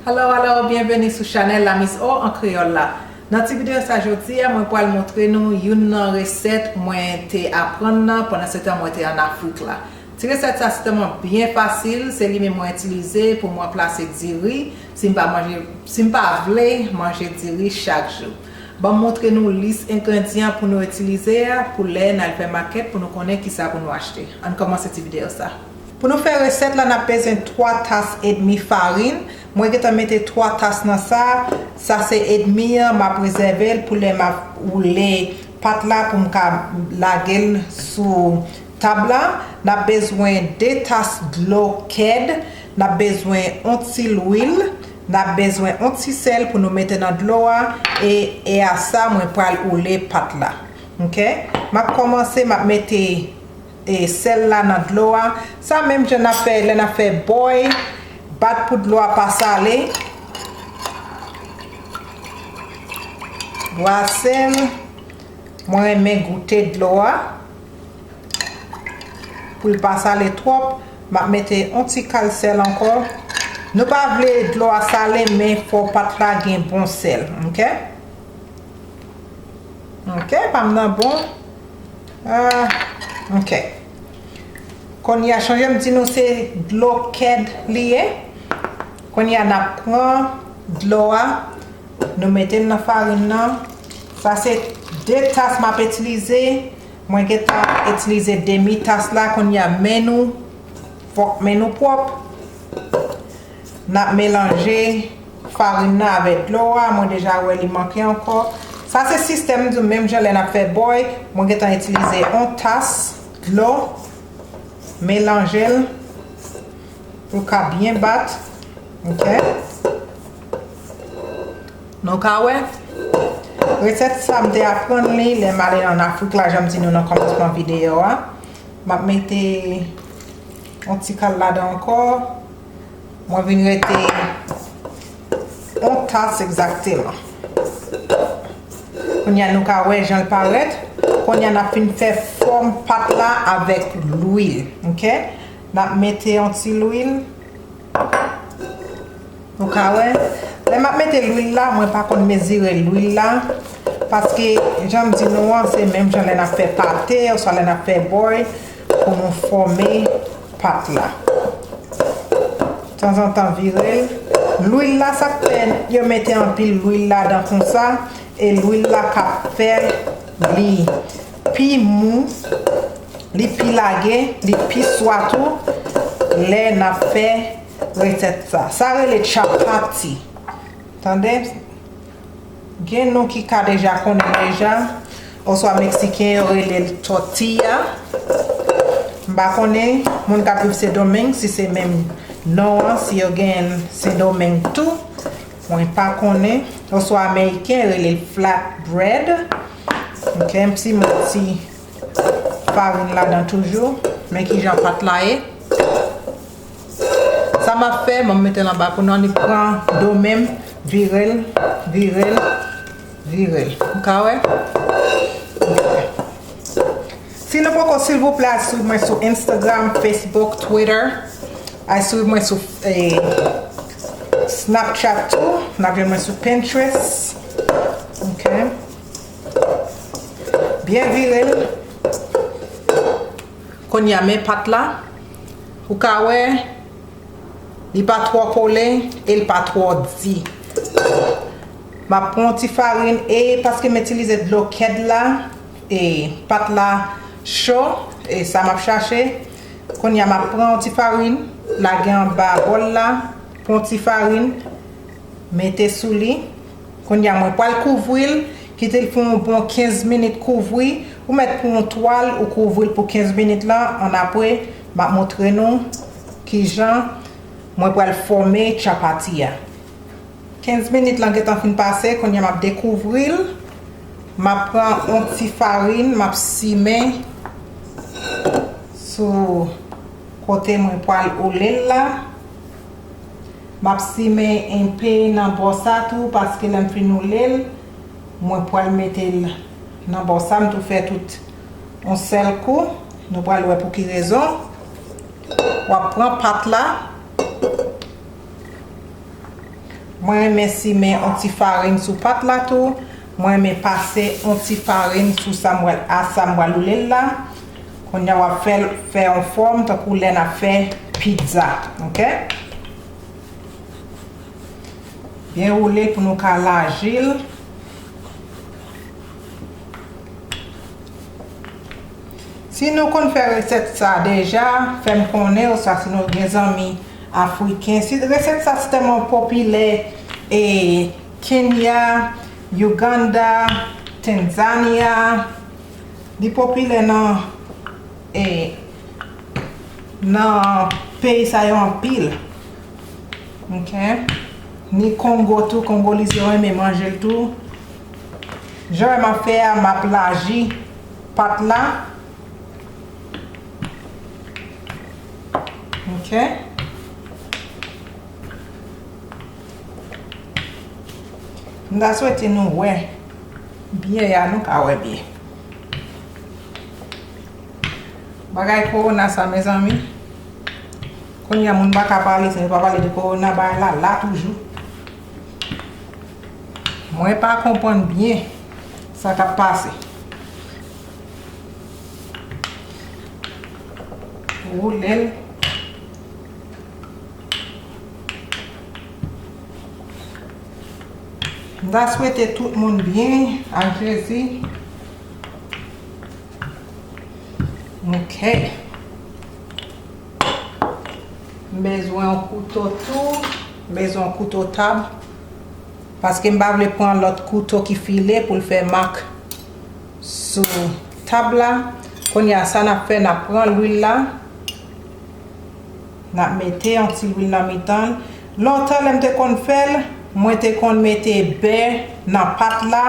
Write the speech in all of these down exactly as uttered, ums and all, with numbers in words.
Hello, hello, byenveni sou chanèl La Miss O an kreyòl la. Nan ti videyo sa jodi a, mwen pral montre nou youn nan resèt mwen te aprann nan pandan se tan mwen te ann Afrik la. Ti resèt sa se tèlman byen fasil, se li menm mwen itilize pou mwen ranplase diri si m pa manje, si m pa vle manje diri chak jou. Ban m montre nou lis engredyan pou nou itilize a pou lè n al fè makèt pou nou konnen kisa pou nou achte. Ann kòmanse ti videyo sa. Pou nou fè resèt la, n ap bezwen twa tas edmi farin. Mwen gentan mete twa tas nan sa. Sa se edmi an, m ap rezève l pou lè m ap woule pat la pou m ka lage l sou tab la. N ap bezwen de tas dlo kèd. N ap bezwen on ti lwil. N ap bezwen on ti sèl pou nou mete nan dlo a. E, e a sa, mwen pral woule pat la. Ok? M ap kòmanse, m ap mete e, sèl la nan dlo a. Sa menm jan n ap fè lè n ap fè bòy, bat pou dlo a pa sale. Bwase l. Mwen renmen goute dlo a. Pou l pa sale twòp, m ap mete on ti kal sèl ankò. Nou pa vle dlo a sale, men fò pat la gen bon sèl, ok? Ok, pa m nan bon. Ah, ok. Kounye a, chonje m di nou se dlo kèd li ye. Kounye a, n ap pran dlo a, nou mete l nan farin nan. Sa se de tas m ap itilize. Mwen gentan itilize demi tas la. Kounye a, men nou, fòk men nou pwòp. N ap melanje farin nan avèk dlo a. Mwen deja wè li manke ankò. Sa se sistèm m di w, menm jan lè n ap fè bòy, mwen gentan itilize yon tas dlo, melanje l pou l ka byen bat. Ok? Nou ka wè? Resèt sa m te aprann li lè m ale ann Afrik la, jan m di nou nan kòmansman videyo a. M ap mete yon ti kal ladan ankò. Mwen vin rete yon tas egzakteman. Kounye a nou ka wè jan l parèt. Kounye a n ap fin fè fòm pat la avèk lwil. Ok? N ap mete yon ti lwil. Nou ka wè, lè m ap mete lwil la, mwen pa konn mezire lwil la, paske jan m di nou an, se menm jan lè n ap fè pate, oswa lè n ap fè bòy, pou nou fòme pat la. Tanzantan vire l. Lwil la, sa k fè yo mete anpil lwil ladan konsa, e lwil la k ap fè li pi mou, li pi lage, li pi swa tou, lè n ap fè resèt sa. Sa rele chapati. Tande? Gen nou ki ka deja konnen deja, oswa Meksiken yo rele l tortilla. M pa konnen, moun k ap viv Sendomeng, si se menm non an, si yo gen Sendomeng tou, mwen pa konnen. Oswa Ameriken rele l flat bread. Ok, m ti mwen ti farin ladan toujou. Men kijan pat la ye. Sa m ap fè, m ap mete l anba pou nou, annik pran do men m, vire l, vire l, vire l. Ou ka wè? Si nou poko, silvouplè, al swiv mwen sou Instagram, Facebook, Twitter. Al swiv mwen sou, eh, Snapchat tou. N ap jwenn mwen sou Pinterest. Ok. Byen vire l. Kounye a, men pat la. Ou ka wè, li pa twò kole e l pa twò di. M ap pran yon ti farin e paske m itilize dlo kèd la, e pat la cho, e sa m ap chache. Kounye a, m ap pran yon ti farin, lage anba bòl la, pran yon ti farin, mete sou li. Kounye a, mwen pral kouvri l, kite l fè yon bon kenz minit kouvri. Ou mèt pran yon twal, ou kouvri l pou kenz minit lan. Annapre, m ap montre nou kijan mwen pral fòme chapati a. Kenz minit lan gentan fin pase, kounye a m ap dekouvri l. M ap pran yon ti farin, m ap simen sou kote mwen pral oule l la. M ap simen enpe nan bò sa tou, paske lè m fin oule l, mwen pral mete l nan bò sa, m tou fè tout yon sèl kou. Nou pral wè pou ki rezon. W ap pran pat la, Mwen renmen simen yon ti farin sou pat la tou. Mwen renmen pase yon ti farin sou sa m pral, a sa m pral woule l la. Kounye a w ap fè l fè yon fòm tankou lè n ap fè pizza, oke? Byen woule l pou nou ka laji l. Si nou konn fè resèt sa deja, fè m konnen, oswa si nou gen zanmi afriken. Si resèt sa se tèlman popilè, e Kenya, Uganda, Tanzania, li popilè nan, e nan peyi sa yo anpil. Oke. Ni Kongo tou, Kongoliz yo renmen manje l tou. Jan m ap fè a, m ap laji pat la. Oke. M ta swete nou wè byen a, nou ka wè byen. Bagay kowona sa, mezanmi. Kounye a, moun pa ka pale, si yo pa pale de kowona, bagay la, la toujou. Mwen pa konprann byen sa k ap pase. Woule l. M ta swete tout moun byen ak Jezi. Oke. M bezwen yon kouto tou. M bezwen yon kouto tab. Paske m pa vle pran lòt kouto ki file pou l fè mak sou tab la. Kounye a, sa n ap fè, n ap pran lwil la. N ap mete yon ti lwil nan mitan l. Lontan, lè m te konn fè l, mwen te konn mete bè nan pat la.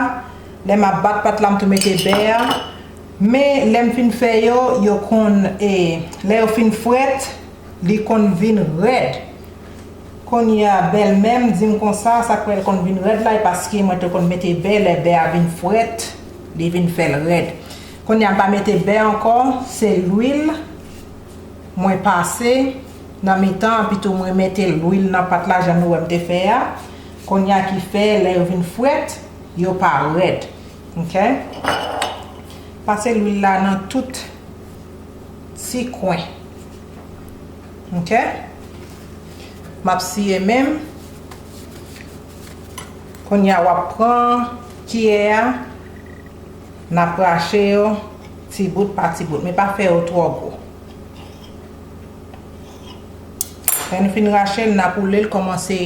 Lè m ap bat pat la, m tou mete bè a. Men, lè m fin fè yo, yo konn, e, lè yo fin frèt, li konn vin rèd. Kounye a, bèlmè m di m konsa, sa k fè l konn vin rèd la, e paske mwen te konn mete bè, lè bè a vin frèt, li vin fè l rèd. Kounye a, m pa mete bè ankò, se lwil mwen pase nan mitan, pito mwen mete lwil nan pat la, jan nou wè m te fè a. Kounye a ki fè, lè yo vin frèt, yo pa rèd. Oke? Pase lwil la nan tout ti kwen. Oke? M ap siye men m. Kounye a, w ap pran kiyè a, n ap rache yo ti bout pa ti bout, men pa fè yo twò gwo. Lè n fin rache l, n ap woule l kòmanse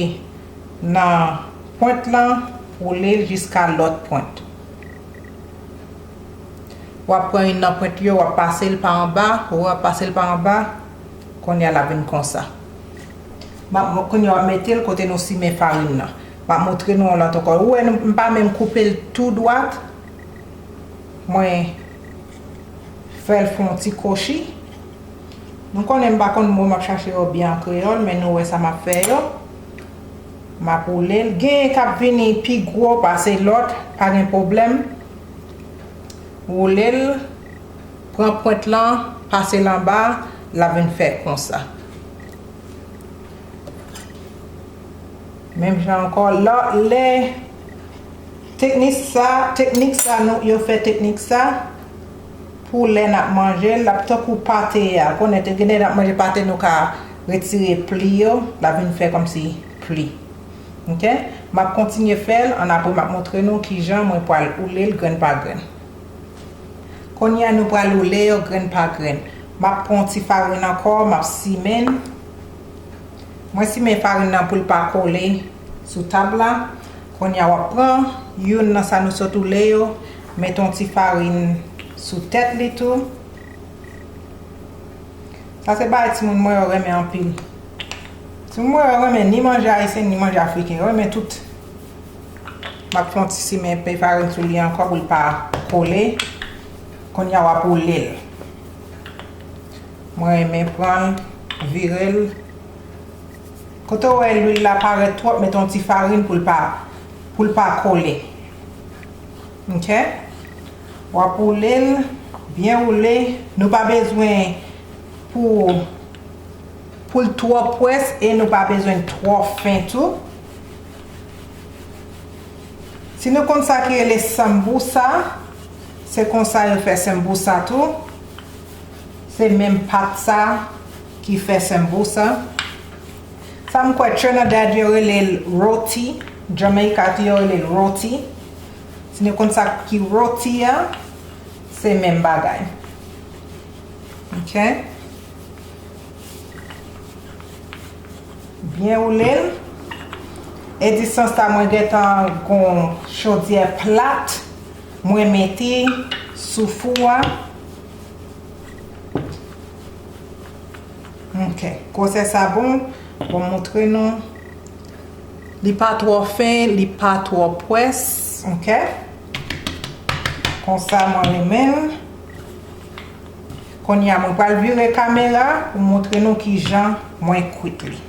nan pwent lan, woule l jiska lòt pwent. W ap pran youn nan pwent yo, w ap pase l pa anba, w ap pase l pa anba, kounye a l ap vin konsa. M ap, kounye a w ap mete l kote nou simen farin nan. M ap montre nou yon lòt ankò. Ou wè, m pa menm koupe l tou dwat. Mwen fè l fè yon ti kwochi. Nou konnen m pa konn mo m ap chache yo byen an kreyòl, men nou wè sa m ap fè yo. M ap woule l. Genyen k ap vini pi gwo pase lòt, pa gen pwoblèm. Woule l, pran pwent lan, pase l anba, l ap vin fè konsa. Menm jan ankò, lè, lè teknik sa, teknik sa nou, yo fè teknik sa pou lè n ap manje l, l ap tankou pate a. Konnen te gen lè n ap manje pate, nou ka retire pli yo, l ap vin fè kòmsi pli. Oke? M ap kontinye fè l, annapre m ap montre nou kijan mwen pral woule l grenn pa grenn. Kounye a, nou pral woule yo grenn pa grenn. M ap pran yon ti farin ankò, m ap simen l. Mwen simen farin nan pou l pa kole sou tab la. Kounye a, w ap pran youn nan sa nou sot woule yo, mete yon ti farin sou tèt li tou. Sa se bagay timoun mwen yo renmen anpil. Timoun mwen yo renmen ni manje ayisyen, ni manje afriken. Yo renmen tout. M ap fè yon ti simen pe farin sou li ankò pou l pa kole. Kounye a w ap woule l. Mwen renmen pran l, vire l. Kote w wè lwil la parèt twòp, mete yon ti farin pou l pa, pou l pa kole. Oke? W ap woule l, byen woule. Nou pa bezwen pou, pou l twò pwès e nou pa bezwen twò fen tou. Si nou konn sa ki rele sambusa, se konsa yo fè sambusa tou. Se menm pat sa ki fè sambusa. Sa m kwè Trinidad yo rele l roti, Jamaica tou yo rele l roti. Si nou konn sa ki roti a, se menm bagay. Ok? Byen woule l. E distans la mwen gentan gon chodyè plat mwen mete sou fou a. Ok, gwosè sa bon. Bon, montre nou. Li pa twò fen, li pa twò pwès, ok? Konsa mwen renmen l. Kounye a mwen pral vire kamera pou montre nou kijan mwen kwit li.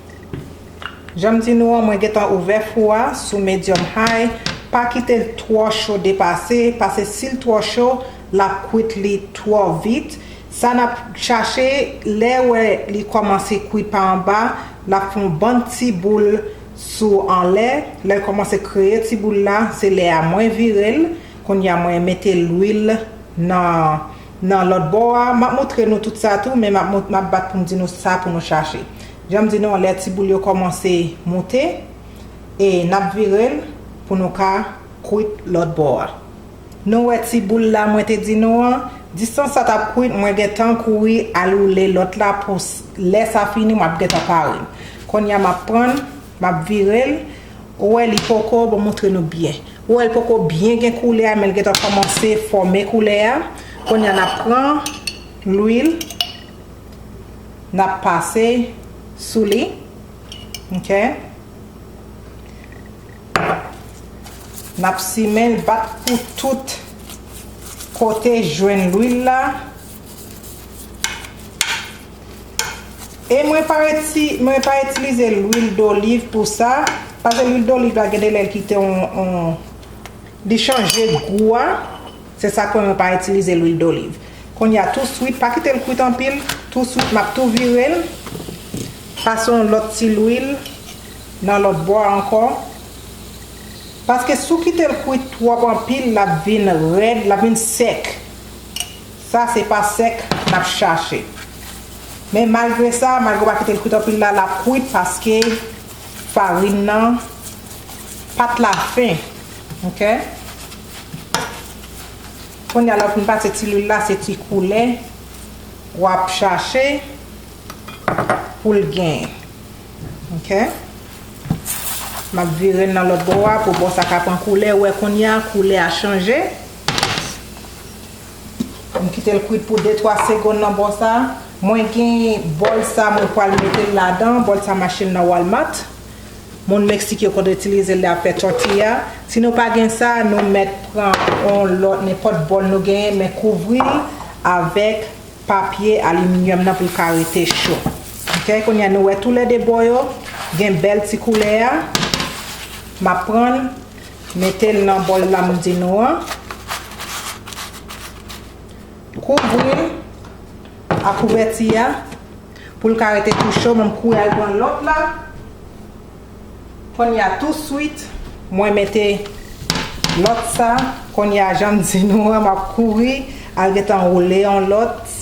Jan m di nou an, mwen gentan ouvè fou a sou medium high. Pa kite l twò cho depase, paske si l twò cho, l ap kwit li twò vit. Sa n ap chache, lè wè li kòmanse kwit pa anba, l ap fè yon bann ti boul sou anlè. Lè l kòmanse kreye ti boul la, se lè a mwen vire l. Kounye a mwen mete lwil nan, nan lòt bò a. M ap montre nou tout sa tou, men m ap mont-, m ap bat pou m di nou sa pou nou chache. Jan m di nou an, lè ti boul yo kòmanse moute, e n ap vire l pou nou ka kwit lòt bò a. Nou wè ti boul la mwen te di nou an, distans sa t ap kwit, mwen gentan kouri al woule lòt la pou s-, lè sa fini, m ap gentan pare l. Kounye a m ap pran l, m ap vire l. Ou wè li poko, bon, montre nou byen. Ou wè li poko byen gen koulè a, men l gentan kòmanse fòme koulè a. Kounye a n ap pran lwil, n ap pase sou li. Ok? N ap simen l, bat pou tout kote jwenn lwil la. E mwen pa iti-, mwen pa itilize lwil doliv pou sa, paske lwil doliv la gen de lè l kite yon, yon, li chanje gou a. Se sa k fè mwen pa itilize lwil doliv. Kounye a touswit, pa kite l kwit anpil, touswit m ap tou vire l, pase yon lòt ti lwil nan lòt bò a ankò. Paske si w kite l kwit twòp anpil, l ap vin rèd, l ap vin sèk. Sa se pa sèk n ap chache. Men malgre sa, malgre w pa kite l kwit anpil la, l ap kwit paske farin nan, pat la fen. Ok? Kounye a lè w fin pase ti lwil la, se ti koulè w ap chache pou l genyen. Ok? M ap vire l nan lòt bò a pou bò sa ka pran koulè. Ou wè kounye a, koulè a chanje. M kite l kwit pou de twa segonn nan bò sa. Mwen gen bòl sa, mwen pral mete l ladan. Bòl sa m achte l nan Walmart. Moun Meksik yo konn itilize l lè y ap fè tortilla. Si nou pa gen sa, nou mèt pran yon lòt, nenpòt bòl nou genyen, men kouvri l avèk papye aliminyòm nan pou l ka rete cho. Ok, kounye a nou wè toulède bò yo gen bèl ti koulè a. M ap pran l, mete l nan bòl la m di nou an. Kouvri l ak kouvèti a pou l ka rete tou cho, men m kouri al pran lòt la. Kounye a touswit, mwen mete lòt sa. Kounye a jan m di nou an, m ap kouri al gentan woule yon lòt,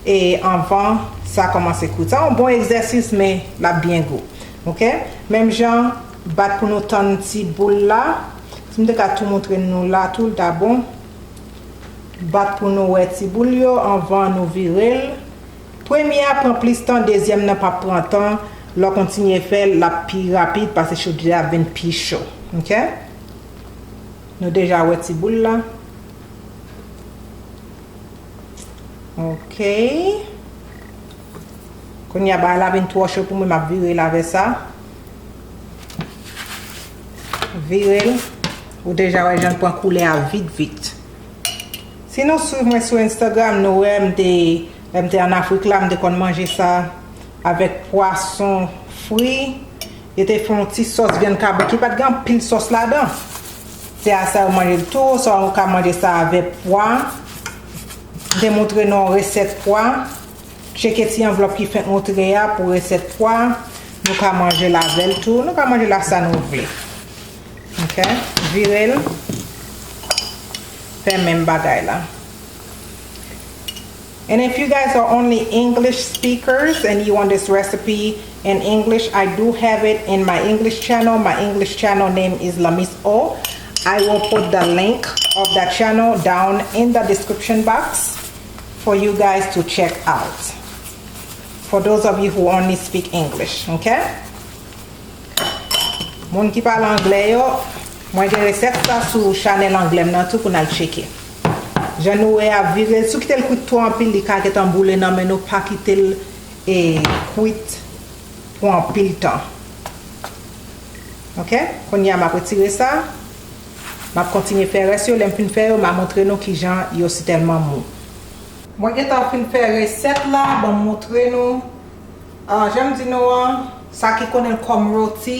e anvan sa kòmanse kwit. Sa yon bon egzèsis, men l ap byen gou. Ok? Menm jan, bat pou nou tann ti boul la. Si m te ka tou montre nou la tou, l ta bon. Bat pou nou wè ti boul yo anvan nou vire l. Premye a pran plis tan, dezyèm nan p ap pran tan. Lè w kontinye fè l, l ap pi rapid paske chodyè a ap vin pi cho. Ok? Nou deja wè ti boul la. Ok. Kounye a bagay la vin twò cho pou mwen, m ap vire l avè sa. Vire l. Ou deja wè jan l pran koulè a vit vit. Si nou swiv mwen sou Instagram, nou wè m te, lè m te ann Afrik la, m te konn manje sa avèk pwason fri. Yo te fè yon ti sòs vyann kabrit. Li pa t gen anpil sòs ladan. Se a sa yo manje l tou, oswa ou ka manje sa avèk pwa. M te montre nou yon resèt pwa. Tcheke ti anvlòp ki fenk montre a pou resèt pwa. Nou ka manje l avè l tou. Nou ka manje l ak sa nou vle. Ok? Vire l. fè menm bagay la. And if you guys are only English speakers and you want this recipe in English, I do have it in my English channel. My English channel name is Lamis O. I will put the link of that channel down in the description box for you guys to check out. For those of you who only speak English, okay? Moun ki pale anglè yo, mwen gen resèt sa sou chanèl anglè m nan tou pou n al tcheke. Jan nou wè a vire l, si w kite l kwit twò anpil, li ka gentan boule nan men nou, pa kite l e, kwit pou anpil tan. Ok? Kounye a m ap retire sa. M ap kontinye fè rès yo. Lè m fin fè yo, m a montre nou kijan yo si tèlman mou. Mwen gentan fin fè resèt la, ban m montre nou. Ah, jan m di nou an, sa ki konnen l kòm roti,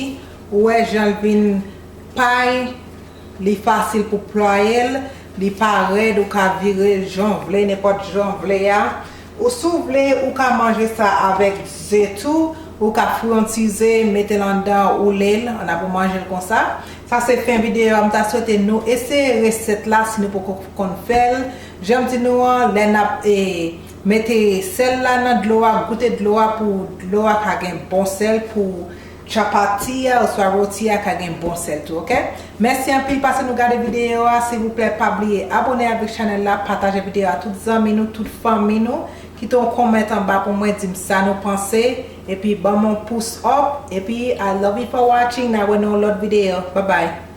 ou wè jan l vin pay, li fasil pou plwaye l, li pa rèd, ou ka vire l jan w vle, nenpòt jan w vle a. Ou si w vle, ou ka manje sa avèk ze tou, ou ka fri yon ti ze, mete l anndan, woule l, annapre w manje l konsa. Sa se fen videyo a, m ta swete nou eseye resèt la si nou poko konn fè l. Jan m di nou an, lè n ap, e, mete sèl la nan dlo a, goute dlo a pou dlo a ka gen bon sèl pou chapati a oswa roti a ka gen bon sèl tou, ok? Mèsi anpil paske nou gade videyo a. Silvouplè, pa bliye abòne avèk chanèl la, pataje videyo a tout zanmi nou, tout fanmi nou. Kite yon kòmantè anba pou mwen, di m sa nou panse. Epi ban m yon pouce up. Epi, I love you for watching. N a wè nan yon lòt videyo. Bye bye.